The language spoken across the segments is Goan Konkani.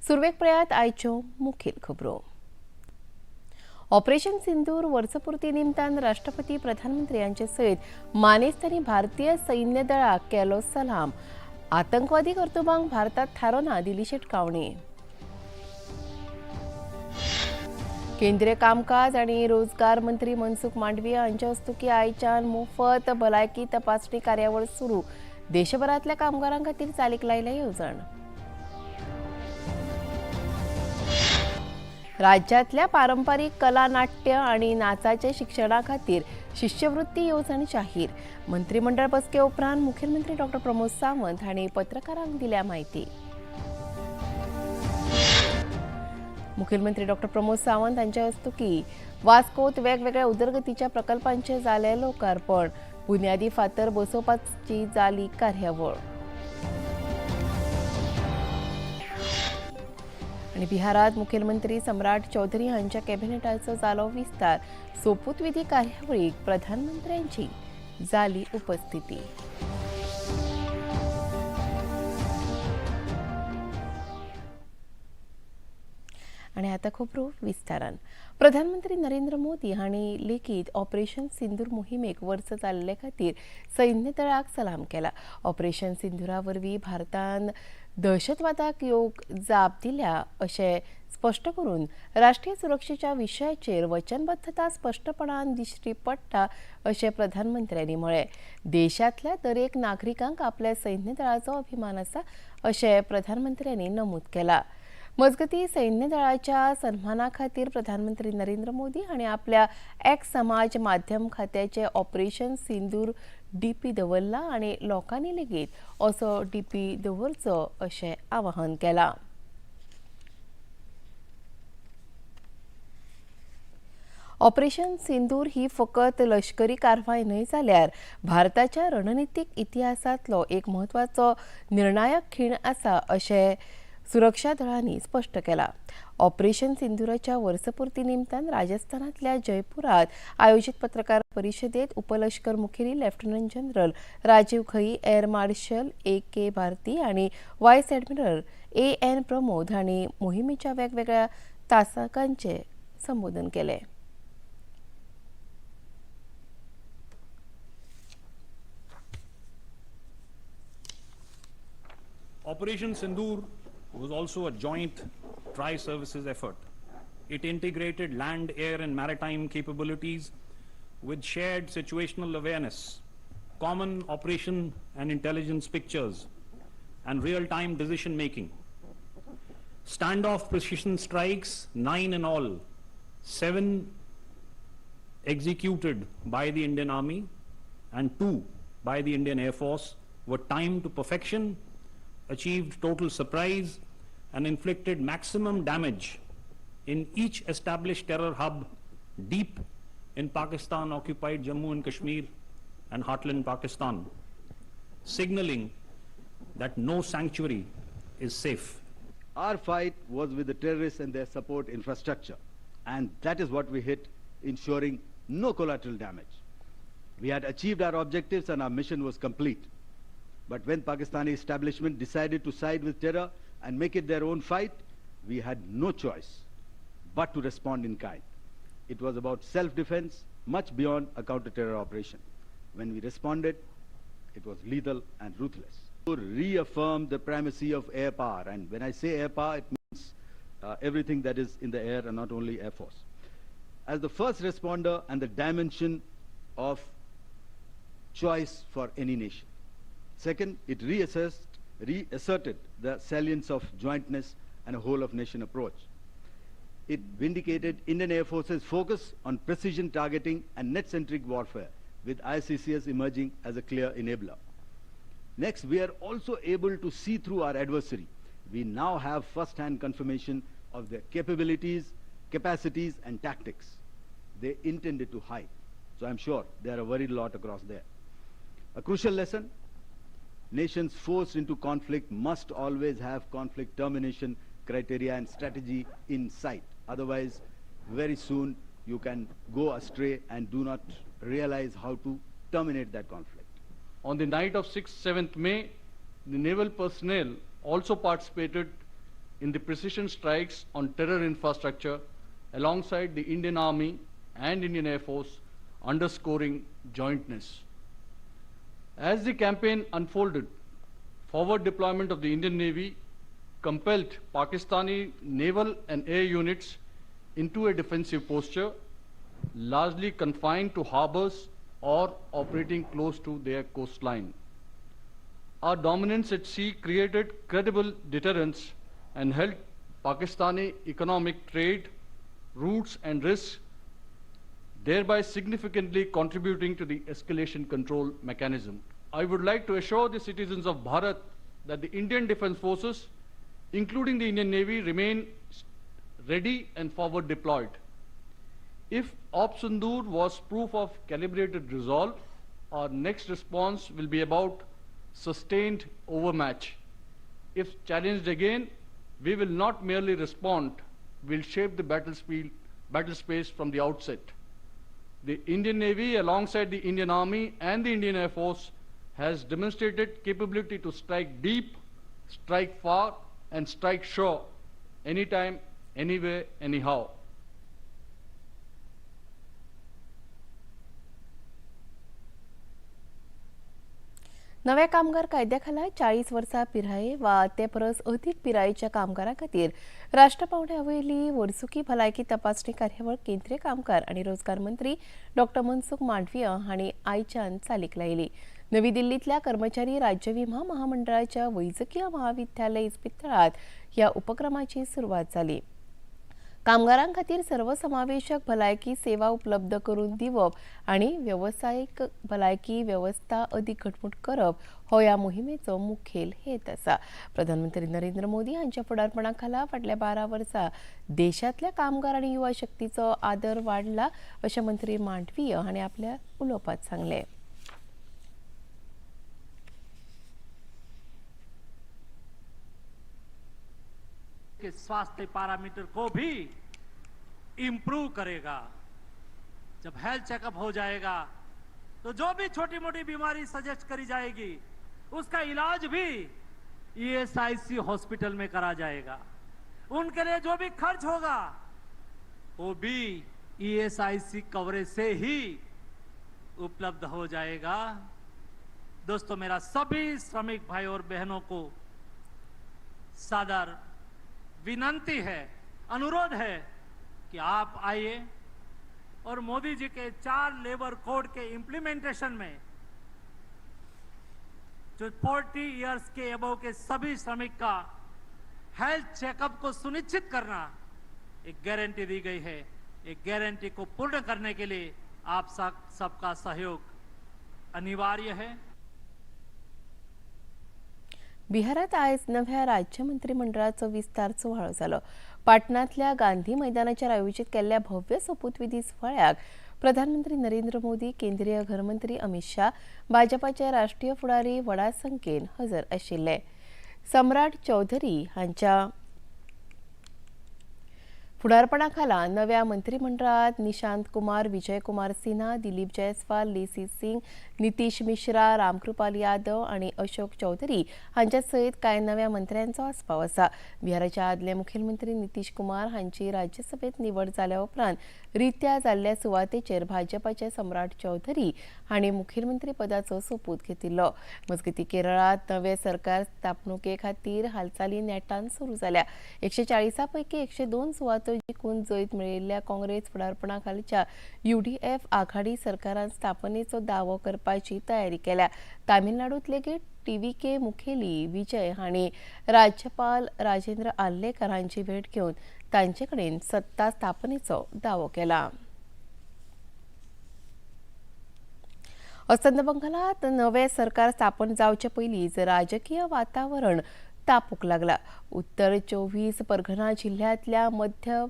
सुरवेक पळयात आयच्यो मुखेल खबरो. ऑपरेशन सिंदूर वर्सपुर्ती निमतान राष्ट्रपती प्रधानमंत्री हांचे सयत मानेस्तांनी भारतीय सैन्य दळाक केलो सलाम. आतंकवादी कर्तुबांक भारतात थारो ना दिली शिटकावणी. केंद्रीय कामकाज आणि रोजगार मंत्री मनसुख मांडवीय हांच्या हस्तुकी आयच्यान मोफत भलायकी तपासणी कार्यावळ सुरू. देशभरातल्या कामगारां खातीर चालीक लायल्या येवजण. राज्यातल्या पारंपरिक कला नाट्य आणि नाचाचे शिक्षणा खातीर शिष्यवृत्ती येवजण जाहीर. मंत्रिमंडळ बसके उपरांत मुख्यमंत्री डॉक्टर प्रमोद सावंत हांणी पत्रकारांक दिल्या माहिती. मुख्यमंत्री डॉक्टर प्रमोद सावंत हांच्या हस्तुकी वास्कोत वेगवेगळ्या उदरगतीच्या प्रकल्पांचे जाले लोकार्पण. बुन्यादी फातर बसोवपाची जाली कार्यावळ. आणि बिहारात मुख्यमंत्री सम्राट चौधरी हांच्या कॅबिनेटाचो जालो विस्तार. सोपूतविधी कार्यावळीक प्रधानमंत्र्यांची जाली उपस्थिती. आणि आता खबरो विस्तारान. प्रधानमंत्री नरेंद्र मोदी हांणी लेगीत ऑपरेशन सिंदूर मोहिमेक वर्स जाल्ले खातीर सैन्य दळाक सलाम केला. ऑपरेशन सिंदुरा वरवीं भारतान दहशतवादाक योग जाप दिल्या अशें स्पश्ट करून राष्ट्रीय सुरक्षेच्या विशयाचेर वचनबद्धता स्पश्टपणान दिश्टी पडटा अशें प्रधानमंत्र्यांनी म्हळें. देशांतल्या दरेक नागरिकांक आपल्या सैन्य दळाचो अभिमान आसा अशें प्रधानमंत्र्यांनी नमूद केलां. मजगती सैन्य दळाच्या सन्माना खातीर प्रधानमंत्री नरेंद्र मोदी हांणी आपल्या एक्स समाज माध्यम खात्याचे ऑपरेशन सिंदूर डीपी दवरला आनी लोकांनी लेगीत असो डीपी दवरचो अशें आवाहन केलां. ऑपरेशन सिंदूर ही फकत लष्करी कारवाय न्हय जाल्यार भारताच्या रणनितीक इतिहासांतलो एक म्हत्वाचो निर्णायक खीण आसा अशें सुरक्षा दळांनी स्पश्ट केला. ऑपरेशन सिंदूराच्या वर्सपुर्ती निमतान राजस्थानातल्या जयपुरात आयोजित पत्रकार परिषदेत उपलष्कर मुखेली lieutenant general Rajiv Ghai, air marshal A K Bharti आणि vice admiral A N Pramod हांणी मोहिमेच्या वेगवेगळ्या तासाकांचे संबोधन केले. Operation Sindoor was also a joint tri-services effort. It integrated land, air and maritime capabilities with shared situational awareness, common operation and intelligence pictures, and real-time decision making. Standoff precision strikes, 9 in all, 7 executed by the Indian Army and 2 by the Indian Air Force, were timed to perfection, achieved total surprise and inflicted maximum damage in each established terror hub deep in Pakistan-occupied Jammu and Kashmir and heartland Pakistan, signaling that no sanctuary is safe. Our fight was with the terrorists and their support infrastructure, and that is what we hit, ensuring no collateral damage. We had achieved our objectives and our mission was complete. But when Pakistani establishment decided to side with terror and make it their own fight, we had no choice but to respond in kind. It was about self-defense, much beyond a counter-terror operation. When we responded, it was lethal and ruthless. To reaffirm the primacy of air power, and when I say air power, it means everything that is in the air and not only Air Force. As the first responder and the dimension of choice for any nation. Second, it reasserted the salience of jointness and a whole-of-nation approach. It vindicated Indian Air Force's focus on precision targeting and net-centric warfare, with ICCS emerging as a clear enabler. Next, we are also able to see through our adversary. We now have first-hand confirmation of their capabilities, capacities, and tactics they intended to hide. So I'm sure they are a worried lot across there. A crucial lesson: nations forced into conflict must always have conflict termination criteria and strategy in sight. Otherwise, very soon you can go astray and do not realize how to terminate that conflict. On the night of 6th, 7th May, the naval personnel also participated in the precision strikes on terror infrastructure alongside the Indian Army and Indian Air Force, underscoring jointness. As the campaign unfolded, forward deployment of the Indian Navy compelled Pakistani naval and air units into a defensive posture, largely confined to harbors or operating close to their coastline. Our dominance at sea created credible deterrence and held Pakistani economic trade routes and risks, thereby significantly contributing to the escalation control mechanism. I would like to assure the citizens of Bharat that the Indian Defence Forces, including the Indian Navy, remain ready and forward deployed. If Op Sindoor was proof of calibrated resolve, our next response will be about sustained overmatch. If challenged again, we will not merely respond, we'll shape the battle space from the outset. The Indian Navy, alongside the Indian Army and the Indian Air Force, has demonstrated capability to strike deep, strike far, and strike sure, anytime, anywhere, anyhow. नव्या कामगार कायद्याखाला 40 वर्सां पिराये वा ते परस अदीक पिरायेच्या कामगारां खातीर राष्ट्र पांवड्या वयली वर्सुकी भलायकी तपासणी कार्यावळ केंद्रीय कामगार आनी रोजगार मंत्री डॉ मनसुख मांडवीय हांणी आयच्यान चालीक लायली. नवी दिल्लींतल्या कर्मचारी राज्य विमा महामंडळाच्या वैजकीय महाविद्यालय इस्पितळांत ह्या उपक्रमाची सुरवात जाली. कामगारां खातीर सर्वसमावेशक भलायकी सेवा उपलब्ध करून दिवप आनी वेवसायीक भलायकी वेवस्था अदीक घटमूट करप हो ह्या मोहिमेचो मुखेल हेत आसा. प्रधानमंत्री नरेंद्र मोदी हांच्या फुडारपणा खाला फाटल्या 12 वर्सां देशांतल्या कामगार आनी युवा शक्तीचो आदर वाडला अशें मंत्री मांडवीय हांणी आपल्या उलोवपांत सांगलें. के स्वास्थ्य पैरामीटर को भी इंप्रूव करेगा. जब हेल्थ चेकअप हो जाएगा तो जो भी छोटी मोटी बीमारी सजेस्ट करी जाएगी उसका इलाज भी ईएसआईसी हॉस्पिटल में करा जाएगा. उनके लिए जो भी खर्च होगा वो भी ईएसआईसी कवरेज से ही उपलब्ध हो जाएगा. दोस्तों, मेरा सभी श्रमिक भाई और बहनों को सादर विनंती है, अनुरोध है कि आप आइए और Modi ji K 4 labour code K implementation में जो 40 इयर्स के अबव के सभी श्रमिक का हेल्थ चेकअप को सुनिश्चित करना एक गारंटी दी गई है. एक गारंटी को पूर्ण करने के लिए आप सबका सहयोग अनिवार्य है. बिहारात आयज नव्या राज्य मंत्रिमंडळाचो विस्तार सुवाळो जालो. पाटणांतल्या गांधी मैदानाचेर आयोजीत केल्ल्या भव्य सोपूतविधी सुवाळ्याक प्रधानमंत्री नरेंद्र मोदी, केंद्रीय घरमंत्री अमित शाह, भाजपाचे राष्ट्रीय फुडारी व्हडा संख्येन हजर आशिल्ले. सम्राट चौधरी हांच्या फुडारपणाखाला नव्या मंत्रिमंडळात निशांत कुमार, विजय कुमार सिन्हा, दिलीप जयस्वाल, लेसी सिंग, नितीश मिश्रा, रामकृपाल यादव आणि अशोक चौधरी हांच्या सयत कांय नव्या मंत्र्यांचो आस्पाव आसा. बिहाराचे आदले मुखेलमंत्री नितीश कुमार हांची राज्यसभेत निवड जाल्या उपरांत रित्या जाल्ल्या सुवातेचेर भाजपाचे सम्राट चौधरी हांणी मुखेलमंत्री पदाचो सोपूत घेतिल्लो. मजगतीं केरळांत नवे सरकार स्थापणुके खातीर हालचाली नेटान सुरू जाल्या. 140 पैकी 102 सुवातो जिखून जैत मेळिल्ल्या काँग्रेस फुडारपणा खालच्या यूडीएफ आघाडी सरकारान स्थापनेचो दावो करपाची तयारी केल्या. तामिळनाडूत लेगीत टीव्हीके मुखेली विजय हांणी राज्यपाल राजेंद्र आर्लेकर हांची भेट घेवन तांचे कडेन सत्ता स्थापनेचो दावो केला. अस्तंत बंगालात नवे सरकार स्थापन जावचे पयलींच राजकीय वातावरण तापूंक लागला. उत्तर 24 परगणा जिल्ह्यांतल्या मध्य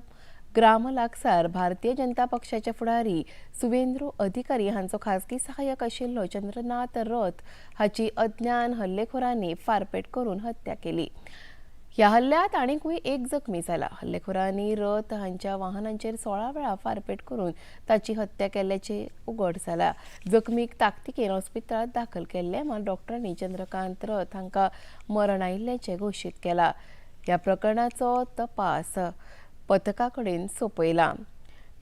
ग्राम लागसार भारतीय जनता पक्षाचे फुडारी सुवेंद्र अधिकारी हांचो खासगी सहाय्यक आशिल्लो चंद्रनाथ रथ हाची अज्ञान हल्लेखोरांनी फारपेट करून हत्या केली. ह्या हल्ल्यात आनीकूय एक जखमी जाला. हल्लेखोरांनी रथ हांच्या वाहनांचेर 16 वेळा फारपेट करून ताची हत्या केल्ल्याचें उगड जाला. जखमीक ताकतिकेन हॉस्पिटलांत दाखल केल्ले, मात डॉक्टरांनी चंद्रकांत रथ हांकां मरण आयिल्ल्याचें घोशीत केलां. ह्या प्रकरणाचो तपास पथका कडेन सोंपयला.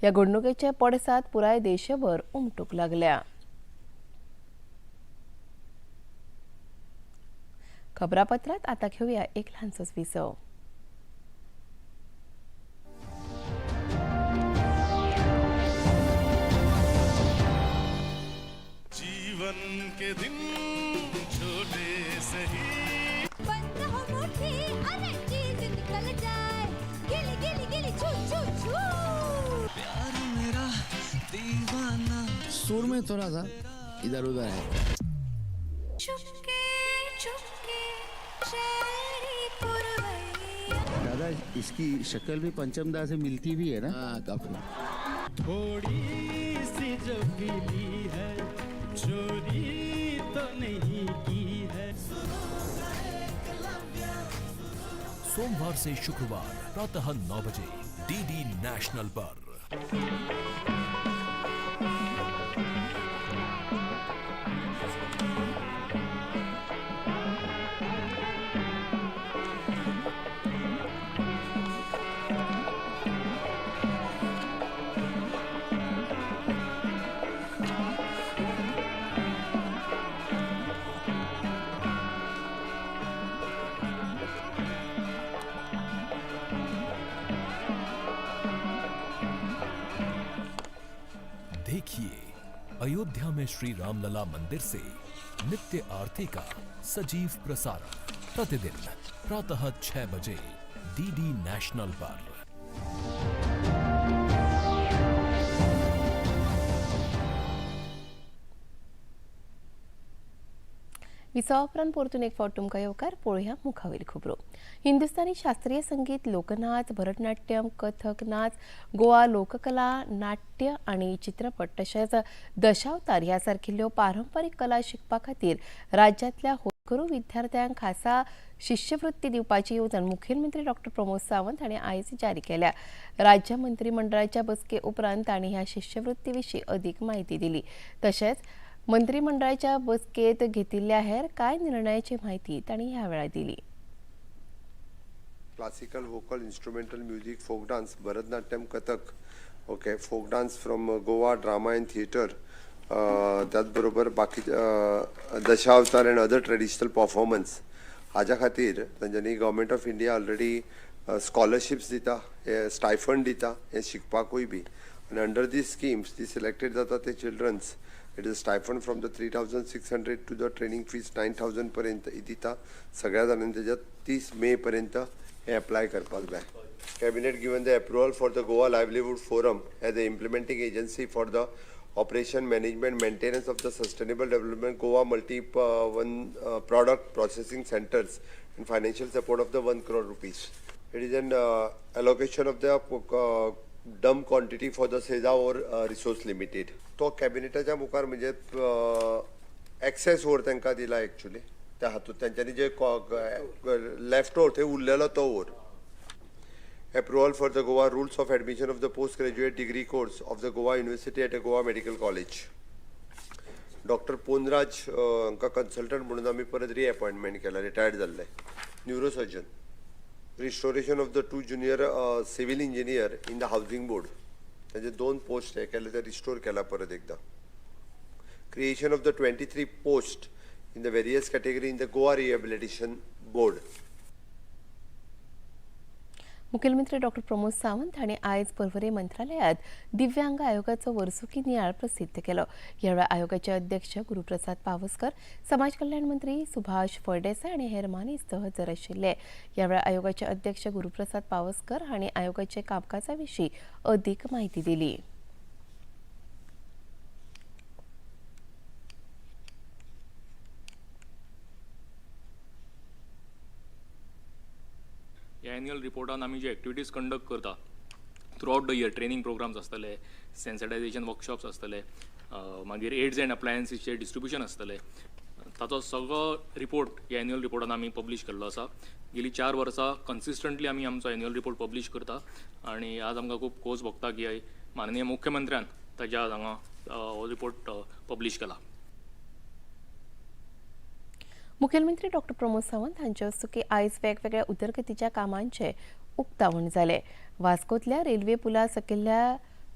ह्या घडणुकेचे पडसाद पुराय देशभर उमटूंक लागल्या. खबरापत्रात आता घेऊया एक ल्हानसोच विसव. जीवन के दिन छोटे सही, बंद हो मुट्ठी, अरे चीज निकल जाए, गिली गिली गिली छू छू छू. प्यार मेरा दीवाना. सुर में थोड़ा सा इधर उधर है. चुपके चुपके शहरी पुरवैया. दादा इसकी शक्ल भी पंचमदा से मिलती भी है ना? हाँ, काफी. थोड़ी सी जो मिली है, चोरी तो नहीं की है. सोमवार से शुक्रवार प्रातः 9 बजे डीडी नेशनल पर. देखिए अयोध्या में श्री रामलला मंदिर से नित्य आरती का सजीव प्रसारण प्रतिदिन प्रातः 6 बजे डीडी नेशनल पर. विसवा उपरांत परतून एक फावट तुमकां येवकार. पळोवया मुखावयली खबरो. हिंदुस्तानी शास्त्रीय संगीत, लोकनाच, भरतनाट्यम, कथक नाच, गोवा लोककला, नाट्य आनी चित्रपट तशेंच दशावतार ह्या सारकिल्ल्यो पारंपारीक कला शिकपा खातीर राज्यांतल्या होतकरू विद्यार्थ्यांक खासा शिश्यवृत्ती दिवपाची येवजण मुखेलमंत्री डॉक्टर प्रमोद सावंत हांणी आयज जारी केल्या. राज्य मंत्रिमंडळाच्या बसके उपरांत तांणी ह्या शिश्यवृत्ती विशीं अदीक म्हायती दिली. तशेंच मंत्रिमंडळाच्या बसकेत घेतिल्ल्या हेर कांय निर्णयाची म्हायती तांणी ह्या वेळार दिली. Classical, vocal, instrumental music, folk dance, Bharatanatyam, Kathak, okay, folk dance from Goa, drama and theatre, त्याचबरोबर बाकी Dashavatar and other traditional performance. हाज्या खातीर तांच्यांनी government of India already scholarships दिता, हे स्टायफंड दिता हें शिकपाकूय बी. आनी अंडर दी स्किम्स ती सिलेक्टेड जाता ते childrens, it is stipend from the 3600 to the training fees 9000 पर्यंत दिता. सगळ्या जाणांनी तेज्यात 30 मे पर्यंत हे अप्लाय करपाक जाय. Cabinet given the approval for the Goa Livelihood Forum as the implementing agency for the operation, management, maintenance of the Sustainable Development Goa Multi One Product Processing Centers and financial support of the 1 crore rupees. It is an allocation of the dump quantity for the Seza Ore Resource Limited. तो कॅबिनेटाच्या मुखार म्हणजे एक्सेस ओर तांकां दिला एक्चुली. त्या हातूंत तेंच्यांनी जे लेफ्ट ओर थंय उरलेलो तो ore. Approval for the Goa rules of admission of the post graduate degree course of the Goa University at a Goa Medical College. Doctor Ponraj हांकां कन्सल्टंट म्हणून आमी परत रिएपॉयंटमेंट केला, रिटायर्ड जाल्ले neurosurgeon. Restoration of the 2 junior civil engineer in the housing board, तांचे 2 पोस्ट हे केले ते रिस्टोर केला परत एकदां. Creation of the 23 post in the various category in the Goa Rehabilitation Board. मुखेलमंत्री डॉक्टर प्रमोद सावंत हांणी आयज पर्वरे मंत्रालयात दिव्यांग आयोगाचो वर्सुकी नियाळ प्रसिद्ध केलो. ह्या वेळार आयोगाचे अध्यक्ष गुरुप्रसाद पावसकर, समाज कल्याण मंत्री सुभाष फळदेसाय आनी हेर मानेस्त हजर आशिल्ले. ह्या वेळार आयोगाचे अध्यक्ष गुरुप्रसाद पावसकर हांणी आयोगाचे कामकाजा विशीं अदीक म्हायती दिली. ह्या एन्युअल रिपोर्टान आमी जे एक्टिविटीज कंडक्ट करता throughout the year, training programs आसतले, सेन्सिटायझेशन वर्कशॉप्स आसतले, मागीर एड्स एंड अप्लायन्सीसचे डिस्ट्रिब्युशन आसतले, ताचो सगळो रिपोर्ट ह्या एन्युअल रिपोर्टान आमी पब्लीश केल्लो आसा. गेली 4 वर्सां कन्सिस्टंटली आमी आमचो एन्युअल रिपोर्ट पब्लीश करता आनी आज आमकां खूब खोस भोगता की माननीय मुख्यमंत्र्यान ताज्या हांगा हो रिपोर्ट पब्लीश केला. मुखेलमंत्री डॉक्टर प्रमोद सावंत हांचे हस्तुकीं आयज वेगवेगळ्या उदरगतीच्या कामांचें उक्तावण जालें. वास्कोंतल्या रेल्वे पुला सकयल्ल्या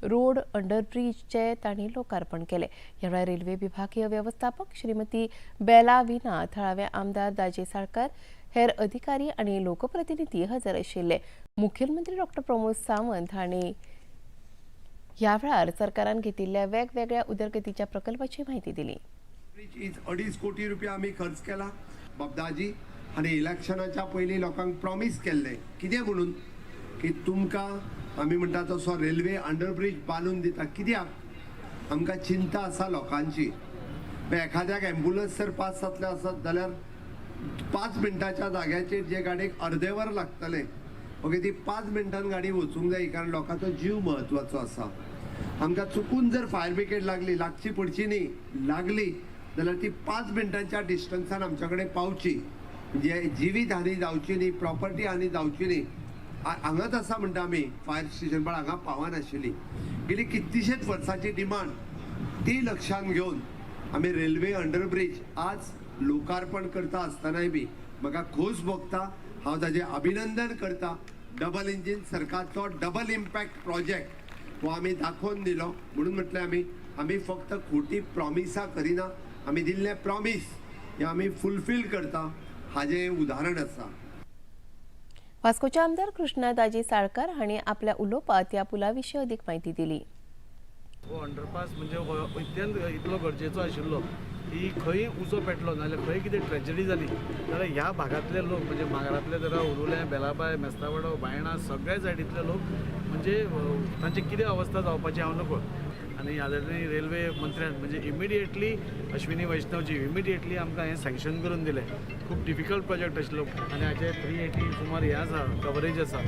रोड अंडरब्रिजचें तांणी लोकार्पण केलें. ह्या वेळार रेल्वे विभागीय वेवस्थापक श्रीमती बेला विना, थळावे आमदार दाजी साळकार, हेर अधिकारी आनी लोकप्रतिनिधी हजर आशिल्ले. मुखेलमंत्री डॉक्टर प्रमोद सावंत हांणी ह्या वेळार सरकारान घेतिल्ल्या वेगवेगळ्या उदरगतीच्या प्रकल्पाची म्हायती दिली. Is 2.5 कोटी रुपया आमी खर्च केला. बाबदाजी आनी इलेक्शनाच्या पयलीं लोकांक प्रॉमीस केल्लें कितें म्हणून की तुमकां आमी म्हणटा तसो रेल्वे अंडरब्रीज बांदून दिता. कित्याक आमकां चिंता आसा लोकांची. एखाद्याक एम्बुलन्स जर पास जातले आसत जाल्यार 5 मिनटाच्या जाग्याचेर जे गाडयेक अर्दें वर लागतलें, ओके, ती 5 मिनटान गाडी वचूंक जाय, कारण लोकांचो जीव म्हत्वाचो आसा. आमकां चुकून जर फायर ब्रिगेड लागली, लागची पडची न्ही, लागली जाल्यार ती 5 मिनटांच्या डिस्टन्सान आमच्या कडेन पावची, म्हणजे जिवीत हानी जावची न्ही, प्रॉपर्टी हानी जावची न्ही. हांगाच आसा म्हणटा आमी फायर स्टेशन, पण हांगा पावनाशिल्ली. गेली कितलीशेच वर्सांची डिमांड ती लक्षांत घेवन आमी रेल्वे अंडरब्रीज आज लोकार्पण करता आसतनाय बी म्हाका खोस भोगता. हांव ताजें अभिनंदन करता. डबल इंजीन सरकारचो डबल इम्पॅक्ट प्रोजेक्ट हो आमी दाखोवन दिलो. म्हणून म्हटलें आमी आमी फक्त खोटी प्रॉमिसां करिना, आमी दिल्लें प्रॉमीस हें आमी फुलफील करता, हाजें उदाहरण आसा. वास्कोचे आमदार कृष्णा दाजी साळकार हांणी आपल्या उलोवपांत ह्या पुला विशीं अदीक म्हायती दिली. हो अंडरपास म्हणजे अत्यंत इतलो गरजेचो आशिल्लो की खंय उजो पेटलो नाजाल्यार खंय कितें ट्रेजडी जाली जाल्यार ह्या भागांतले लोक म्हणजे मांगरांतले जरा उरुलें, बेलाबाय, मेस्तावाडो, बायणा सगळ्या सायडींतले लोक म्हणजे तांची कितें अवस्था जावपाची हांव नकळ. आनी आदरणीय रेल्वे मंत्र्यान म्हणजे इमिडिएटली अश्विनी वैष्णवजी इमिडिएटली आमकां हें सँक्शन करून दिलें. खूब डिफिकल्ट प्रोजेक्ट आशिल्लो आनी हाचे 380 सुमार हें आसा, कवरेज आसा.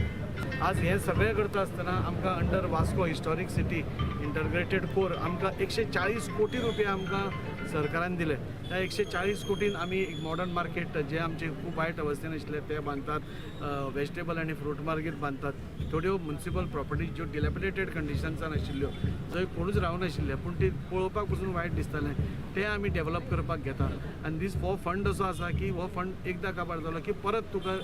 आज हें सगळें करता आसतना आमकां under Vasco historic city integrated core आमकां 140 कोटी रुपया आमकां सरकारान दिले. त्या 140 कोटीन आमी एक मॉडर्न मार्केट जे आमचे खूब वायट अवस्थेन आशिल्ले ते बांदतात, वेजिटेबल आनी फ्रूट मार्केट बांदतात. थोड्यो म्युनिसिपल प्रॉपर्टीज ज्यो डिलेपिडेटेड कंडिशन्सान आशिल्ल्यो, जंय कोणूच रावनाशिल्ले पूण ती पळोवपाक पसून वायट दिसतालें, ते आमी डेवलप करपाक घेता. आनी दीस हो फंड असो आसा की हो फंड एकदां काबार जालो की परत तुका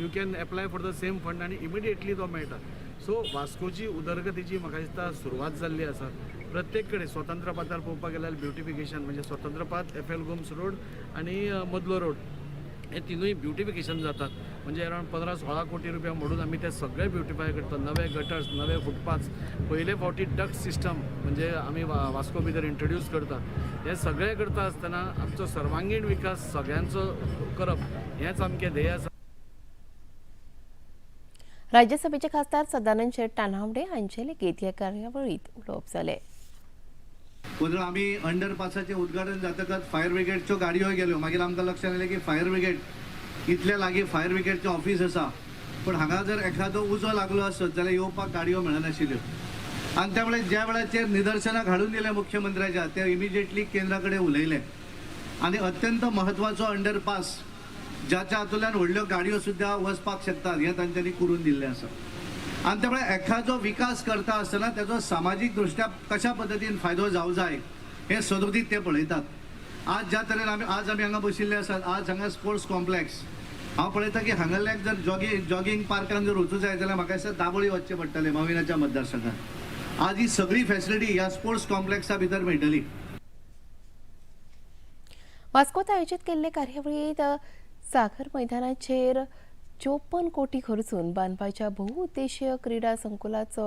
you can apply for the same fund आनी इमिडिएटली तो मेळटा. सो वास्कोची उदरगतीची म्हाका दिसता सुरवात जाल्ली आसा. प्रत्येक कडेन स्वतंत्र पाथार पळोवपाक गेल्यार ब्युटिफिकेशन म्हणजे स्वतंत्र पाथ, एफ.एल. गोम्स रोड आनी मदलो रोड हे तिनूय ब्युटिफिकेशन जातात. म्हणजे अरावंड 15-16 कोटी रुपया मोडून आमी ते सगळे ब्युटिफाय करतात. नवे गटर्स, नवे फुटपाथ्स, पयले फावटी डक्ट सिस्टम म्हणजे आमी वास्को भितर इंट्रोड्यूस करता. हे सगळे करता आसतना आमचो सर्वांगीण विकास सगळ्यांचो करप हेंच आमचें ध्येय आसा. राज्यसभेचे खासदार सदानंद शेट तानावडे हांचे लेगीत ह्या कार्यावळींत उलोवप जालें. पत्र आमी अंडरपासाचें उद्घाटन जातकच फायर ब्रिगेडच्यो गाडयो गेल्यो. मागीर आमकां लक्षांत आयलें की फायर ब्रिगेड इतल्या लागीं फायर ब्रिगेडचें ऑफीस आसा, पूण हांगा जर एखादो उजो लागलो आसत जाल्यार येवपाक गाडयो मेळनाशिल्ल्यो. आनी त्यामुळे ज्या वेळाचेर निदर्शनाक हाडून दिलें मुख्यमंत्र्याच्या, ते इमिजिएटली केंद्रा कडेन उलयले आनी अत्यंत म्हत्वाचो अंडरपास ज्याच्या हातूंतल्यान व्हडल्यो गाडयो सुद्दां वचपाक शकतात हें तांच्यांनी करून दिल्लें आसा. आनी त्यामुळे एखादो विकास करता आसतना ताचो सामाजीक दृश्ट्या कशा पद्दतीन फायदो जावं जाय हें सदोदीत ते पळयतात. आज ज्या तरेन आमी हांगा बशिल्ले आसात, आज हांगा स्पोर्ट्स कॉम्प्लेक्स हांव पळयता की हांगासरल्याक जर जॉगींग पार्कान जर वचूं जाय जाल्यार म्हाका दिसता दाबोळी वचचें पडटलें माविनाच्या मतदारसंघात. आज ही सगळी फॅसिलिटी ह्या स्पोर्ट्स कॉम्प्लेक्सा भितर मेळटली. वास्कोत आयोजीत केल्ले कार्यावळींत साखर मैदानाचेर 54 कोटी खर्चून बांदपाच्या बहुउद्देशीय क्रीडा संकुलाचो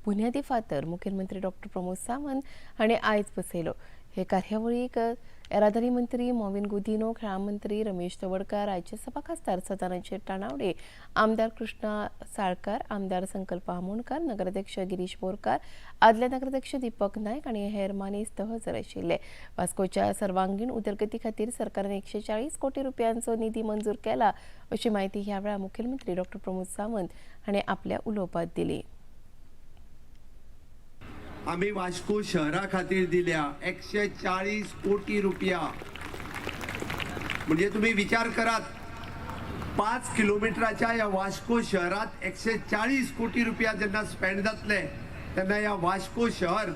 बुन्यादी फातर मुखेलमंत्री डॉक्टर प्रमोद सावंत हांणी आयज बसयलो. हे कार्यावळीक येरादारी मंत्री मॉविन गुदिन्हो, खेळां मंत्री रमेश तवडकार, राज्यसभा खासदार सदानंद शेट तानावडे, आमदार कृष्णा साळकार, आमदार संकल्प आमोणकार, नगराध्यक्ष गिरीश बोरकार, आदले नगराध्यक्ष दीपक नायक आनी हेर मानेस्त हजर आशिल्ले. वास्कोच्या सर्वांगीण उदरगती खातीर सरकारान 140 कोटी रुपयांचो निधी मंजूर केला अशी म्हायती ह्या वेळार मुखेलमंत्री डॉक्टर प्रमोद सावंत हांणी आपल्या उलोवपांत दिली. आमी वास्को शहरा खातीर दिल्या 140 कोटी रुपया. म्हणजे तुम्ही विचार करात, 5 किलोमीटराच्या ह्या वास्को शहरात 140 कोटी रुपया जेन्ना स्पेंड जातले तेन्ना ह्या वास्को शहर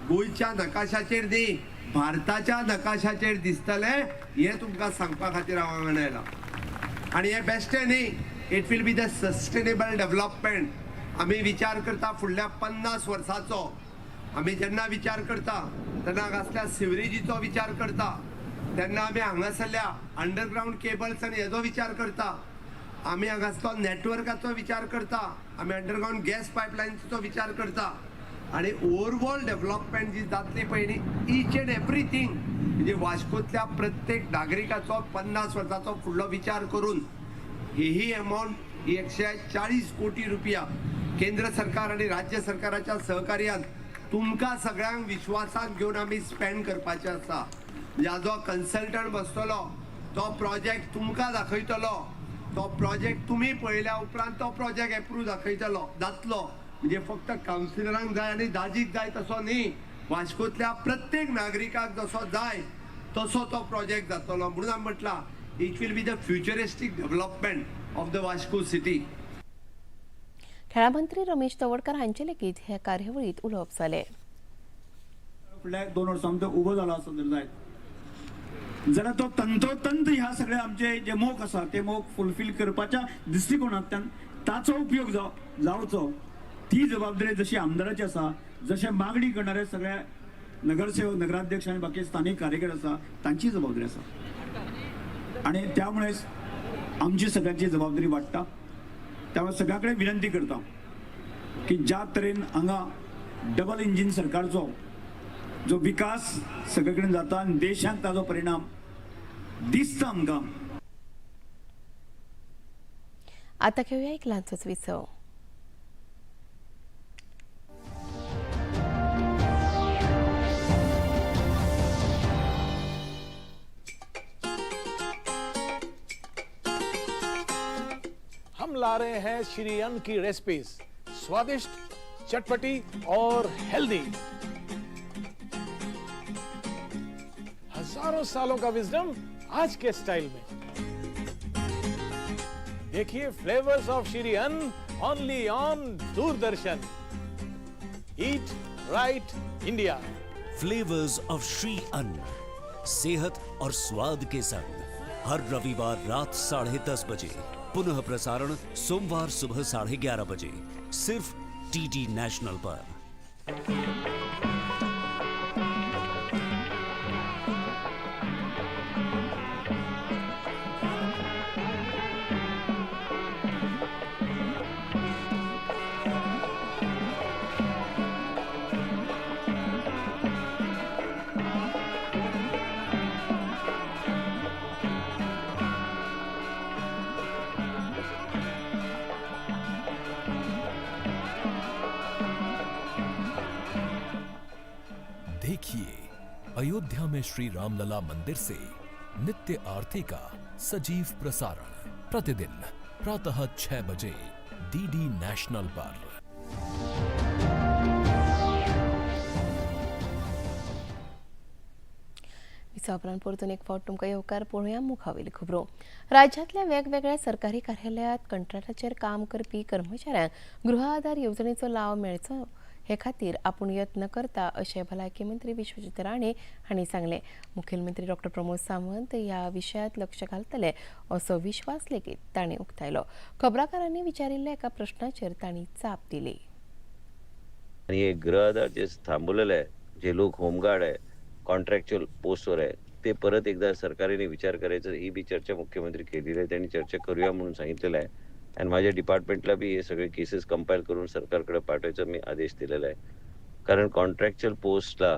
गोंयच्या नकाशाचेर न्ही भारताच्या नकाशाचेर दिसतलें हें तुमकां सांगपा खातीर हांव हांगा आयलां. आनी हें बेश्टें न्ही, it will be the sustainable development. आमी विचार करता फुडल्या 50 वर्सांचो. आमी जेन्ना विचार करता तेन्ना हांगासल्या सिवरेजीचो विचार करता, तेन्ना आमी हांगासरल्या अंडरग्रावंड केबल्स आनी हेजो विचार करता, आमी हांगासलो नॅटवर्काचो विचार करता, आमी अंडरग्रावंड गॅस पायपलायन्सचो विचार करता. आनी ओवरऑल डेव्हलपमेंट जी जातली पळय न्ही, इच एंड एवरीथींग म्हणजे वास्कोंतल्या प्रत्येक नागरिकाचो 50 वर्सांचो फुडलो विचार करून ही अमावंट ही 140 कोटी रुपया केंद्र सरकार आनी राज्य सरकाराच्या सहकार्यान तुमकां सगळ्यांक विश्वासाक घेवन आमी स्पेंड करपाचें आसा. म्हणजे जो कन्सल्टंट बसतलो तो प्रोजेक्ट तुमकां दाखयतलो, तो प्रोजेक्ट तुमी पळयल्या उपरांत तो प्रोजेक्ट एप्रूव दाखयतलो जातलो. म्हणजे फक्त कावन्सिलरांक जाय आनी दाजीक जाय तसो न्ही, वास्कोंतल्या प्रत्येक नागरिकाक जसो जाय तसो तो प्रोजेक्ट जातलो. म्हणून आमी म्हटलां it will be the futuristic development of the Vasco city. खेळां मंत्री रमेश तवडकर हांचे लेगीत हे कार्यावळींत उलोवप जालें. फुडल्या 2 वर्सां भितर उबो जालो आसत जर जायत जाल्यार तो तंतोतंत ह्या सगळ्या आमचे जे मोख आसा ते मोख फुलफील करपाच्या दृश्टिकोणांतल्यान ताचो उपयोग जावचो ती जबाबदारी जशी आमदाराची आसा, जशे मागणी करणारे सगळ्या नगरसेवक, नगराध्यक्ष आनी बाकी स्थानीक कार्यकर आसा तांची जबाबदारी आसा आनी त्यामुळेच आमची सगळ्यांची जबाबदारी वाडटा. त्यामुळे सगळ्या कडेन विनंती करता की ज्या तरेन हांगा डबल इंजीन सरकारचो जो विकास सगळे कडेन जाता आनी देशाक ताजो परिणाम दिसता आमकां. आता घेवया एक ल्हानसोच विसव. हम ला रहे हैं श्री अन्न की रेसिपीज, स्वादिष्ट, चटपटी और हेल्दी। हजारों सालों का विजडम आज के स्टाइल में। देखिए flavours of Shri Anna only on Doordarshan. Eat right India. Flavours of Shri Anna, सेहत और स्वाद के संग, हर रविवार रात 10:30 बजे, पुनः प्रसारण सोमवार सुबह 11:30 बजे, सिर्फ टीडी नेशनल पर। देखिए अयोध्या में श्री रामलला मंदिर से नित्य आरती का सजीव प्रसारण प्रतिदिन प्रातः 6 बजे डीडी नेशनल पर। विसावपरांत परतून एक फावट तुमकां येवकार. पळोवया मुखावेली खबरो. राज्यांतल्या वेगवेगळ्या सरकारी कार्यालयांत कंत्राटाचेर काम करपी कर्मचाऱ्यांक गृह आधार येवजणेचो लाव मेळचो हे खातीर आपूण यत्न करता अशें भलायकी मंत्री विश्वजीत राणे हांणी सांगलें. मुखेलमंत्री डॉक्टर प्रमोद सावंत ह्या विशयांत लक्ष घालतले असो विश्वास लेगीत तांणी उक्तायलो. खबराकारांनी विचारिल्ल्या एका प्रश्नाचेर तांणी जाप दिली. आणि हे गृह आधार जे थांबवलेलं आहे, जे लोक होमगार्ड आहे, कॉन्ट्रॅक्च्युअल पोस्टवर आहे, ते परत एकदा सरकारने विचार करायचं, ही बी चर्चा मुख्यमंत्री केलेली आहे. त्यांनी चर्चा करूया म्हणून सांगितलेलं आहे. आणि माझ्या डिपार्टमेंटला बी हे सगळे केसेस कंपाईल करून सरकारकडे पाठवायचा मी आदेश दिलेला आहे. कारण कॉन्ट्रॅक्च्युअल पोस्टला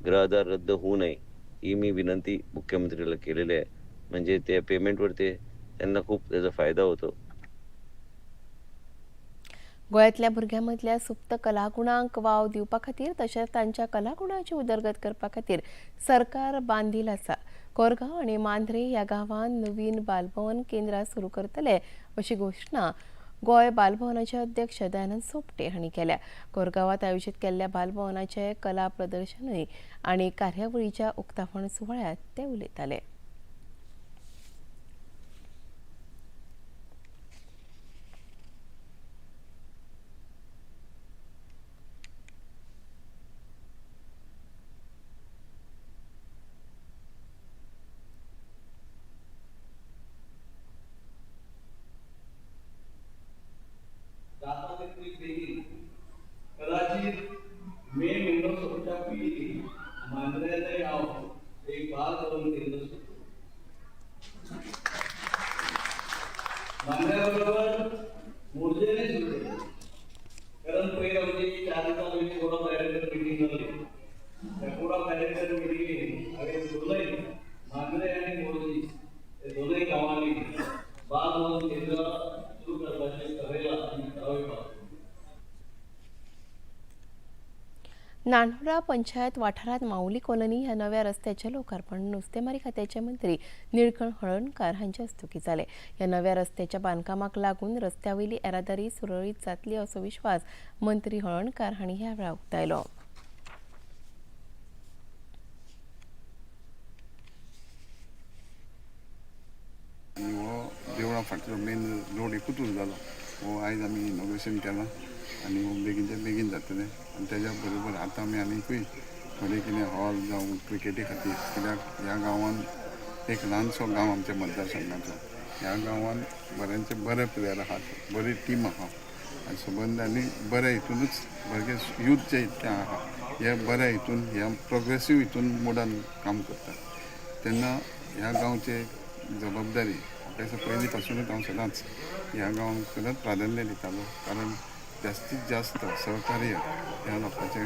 गृह आधार रद्द होऊ नये ही मी विनंती मुख्यमंत्रीला केलेली आहे. म्हणजे ते पेमेंटवर ते त्यांना खूप त्याचा फायदा होतो. गोंयांतल्या भुरग्यां मदल्या सुप्त कलागुणांक वाव दिवपा खातीर तशेंच तांच्या कलागुणांची उदरगत करपा खातीर सरकार बांदील आसा. कोरगांव आनी मांद्रे ह्या गांवांत नवीन बालभवन केंद्रां सुरू करतले अशी घोशणा गोंय बालभवनाचे अध्यक्ष दयानंद सोपटे हांणी केल्या. कोरगांवांत आयोजीत केल्ल्या बालभवनाचे कला प्रदर्शनूय आनी कार्यावळीच्या उक्तावण सुवाळ्यांत ते उलयताले. तितलीच बेगीन, कदाचित मे म्हयनो सोंपच्या पयलीं मांद्र्यातय हांव एक बाग भवन केंद्र सुरू. मांद्र्या बरोबर मोरजेनय सुरू केलें, कारण पयर आमची 4 दिसां पयलीं बोर्ड ऑफ डायरेक्टर मिटींग जाली. त्या बोर्ड ऑफ डायरेक्टर मिटिंगेन हांवें दोनय मांद्रे आनी मोरजी हे दोनय गांवांनी बाग भवन केंद्र सुरू करपाचें ठरयलां आनी ठराव पास. नांदोडा पंचायत वाठारांत माऊली कॉलनी ह्या नव्या रस्त्याचें लोकार्पण नुस्तेमारी खात्याचे मंत्री निळकंठ हळर्णकार हांचे हस्तुकीं जालें. ह्या नव्या रस्त्याच्या बांदकामाक लागून रस्त्या वयली येरादारी सुरळीत जातली असो विश्वास मंत्री हळर्णकार हांणी ह्या वेळार उक्तायलो. हो देवळा फाटलो मेन रोड एकूच उरतालो, हो आयज आमी इनॉग्रेशन केलां आनी हो बेगीनच्या बेगीन जातलें. आनी तेज्या बरोबर आतां आमी आनीकूय थोडे कितें हॉल जावं क्रिकेटी खातीर, कित्याक ह्या गांवान एक ल्हानसो गांव आमच्या मतदारसंघाचो, ह्या गांवान बऱ्यांचे बरे प्लेयर आहात, बरी टीम आहा आनी सबंद आनी बऱ्या हितूनच भुरगे यूथ जे इतकें आहा हे बऱ्या हितून ह्या प्रोग्रेसीव हितून मोडान काम करतात. तेन्ना ह्या गांवचे जबाबदारी म्हाका दिसता पयलीं पासुनूच हांव सदांच ह्या गांवांक सदांच प्राधान्य दितालो, कारण जास्तीत जास्त सहकार्य ह्या लोकांचें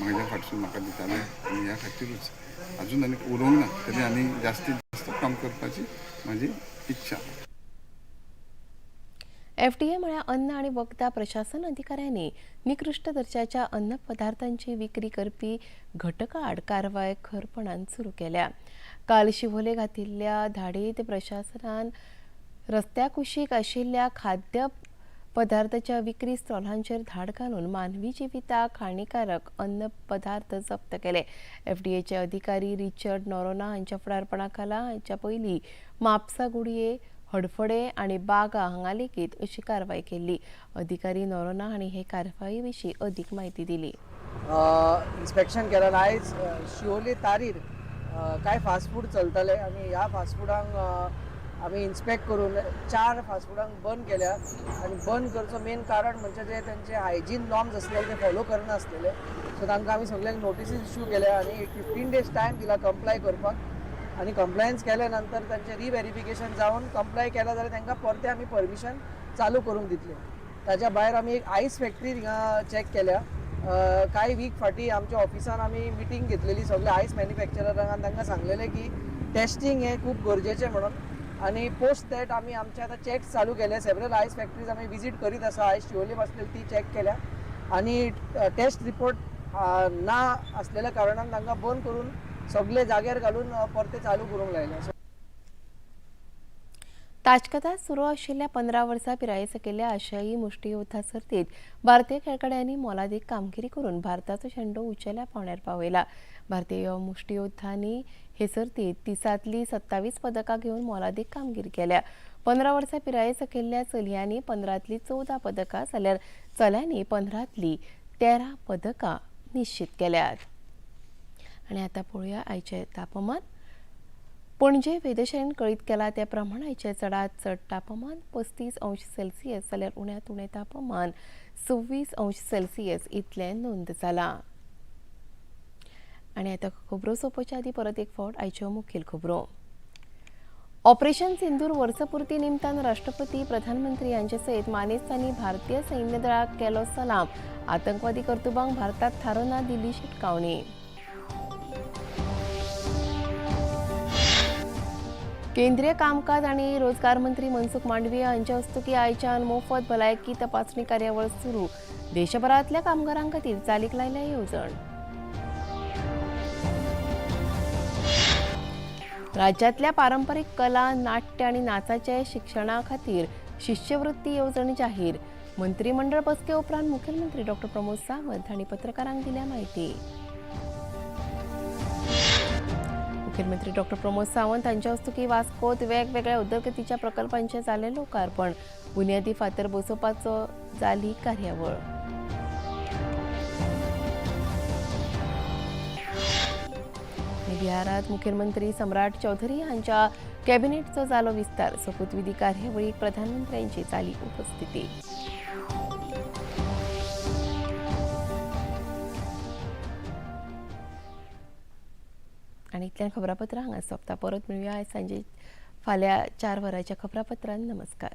म्हज्या फाटसून म्हाका दिताले आनी ह्या खातीरूच अजून आनी उरोवंक ना तरी आनी जास्तीत जास्त काम करपाची म्हाजी इच्छा. एफडीए म्हळ्यार अन्न आनी वखदां प्रशासन अधिकाऱ्यांनी निकृश्ट दर्जाच्या अन्न पदार्थांची विक्री करपी घटका आड कारवाय खरपणान सुरू केल्या. काल शिवोले घातिल्ल्या धाडीत प्रशासनान रस्त्या कुशीक आशिल्ल्या खाद्य पदार्थाच्या विक्री स्टॉलांचेर धाड घालून मानवी जिविताक हानिकारक अन्न पदार्थ जप्त केले. एफडीएचे अधिकारी रिचर्ड नोरोना हांच्या फुडारपणा खाला हांच्या पयलीं म्हापसा, गुडये, हडफडे आनी बागा हांगा लेगीत अशी कारवाय केल्ली. अधिकारी नोरोना हांणी हे कारवाये विशीं अदीक म्हायती दिली. इन्स्पेक्शन केलां. आयज शिवोले तारीर कांय फास्ट फूड चलताले आनी ह्या फास्ट फुडांक आमी इन्स्पेक्ट करून 4 फास्ट फुडांक बंद केल्या. आनी बंद करचो मेन कारण म्हणजे जे तेंचे हायजीन नॉर्म्स आसलेले ते फॉलो करनासलेले. सो तांकां आमी सगल्यांक नोटिसीस इश्यू केल्या आनी 15 डेज टायम दिला कंप्लाय करपाक. आनी कंप्लायन्स केल्या नंतर तांचें रिव्हेरिफिकेशन जावन कंप्लाय केलां जाल्यार तांकां परतें आमी परमिशन चालू करूंक दितले. ताच्या भायर आमी एक आयस फॅक्टरी थिंगा चॅक केल्या. कांय वीक फाटीं आमच्या ऑफिसान आमी मिटींग घेतलेली सगळे आयस मॅन्युफॅक्चररांक आनी तांकां सांगलेलें की टेस्टींग हें खूब गरजेचें म्हणून. आनी पोस्ट that आमी आमचे आतां चॅक्स चालू केले. सेवरल आयस फॅक्टरीज आमी विजीट करीत आसा. आयज शिवोले आसलेली ती चॅक केल्या आनी टेस्ट रिपोर्ट ना आसलेल्या कारणान तांकां बंद करून सगळे जाग्यार घालून परते चालू करूंक लायले. ताजकतांत सुरू आशिल्ल्या 15 वर्सां पिराये सकयल्या आशियाई मुष्टियोद्धा सर्तीत भारतीय खेळगड्यांनी मोलादीक कामगिरी करून भारताचो झेंडो उंचेल्या पांवड्यार पावयला. भारतीय मुष्टियोद्धांनी हे सर्तीत 30 27 पदकां घेवन मोलादीक कामगिरी केल्या. 15 वर्सां पिराये सकयल्या चलयांनी 15 14 पदकां जाल्यार चल्यांनी 15 13 पदकां निश्चित केल्यात. आनी आतां पळोवया आयचें तापमान. पणजे वेधशाळेन कळीत केला त्या प्रमाण आयचें चडांत चड तापमान 35 अंश सेल्सियस जाल्यार उण्यांत उणें तापमान 26 अंश सेल्सियस इतलें नोंद जालां. आनी आतां खबरो सोंपोवच्या आदीं परत एक फावट आयच्यो मुखेल खबरो. ऑपरेशन सिंदूर वर्सपुर्ती निमतान राष्ट्रपती प्रधानमंत्री हांचे सयत मानेस्तांनी भारतीय सैन्य दळाक केलो सलाम. आतंकवादी कर्तुबांक भारतांत थारो ना दिली शिटकावणी. केंद्रीय कामकाज आनी रोजगार मंत्री मनसुख मांडवीय हांच्या हस्तुकीं आयच्यान मोफत भलायकी तपासणी कार्यावळ सुरू. देशभरांतल्या कामगारां खातीर चालीक लायल्या येवजण. राज्यांतल्या पारंपरीक कला, नाट्य आनी नाचाचे शिक्षणा खातीर शिश्यवृत्ती येवजण जाहीर. मंत्रिमंडळ बसके उपरांत मुखेलमंत्री डॉ प्रमोद सावंत हांणी पत्रकारांक दिल्या म्हायती. मुखेलमंत्री डॉ प्रमोद सावंत हांच्या हस्तुकीं वास्कोत वेगवेगळ्या उदरगतीच्या प्रकल्पांचें जालें लोकार्पण. बुन्यादी फातर बसोवपाचो जाली कार्यावळ. बिहारात मुखेलमंत्री सम्राट चौधरी हांच्या कॅबिनेटचो जालो विस्तार. सोपूतविधी कार्यावळीक प्रधानमंत्र्यांची जाली उपस्थिती. आनी इतल्यान खबरापत्रां हांगा सोंपता. परत मेळुया आयज सांजे फाल्यां 4 वरांच्या खबरापत्रान. नमस्कार.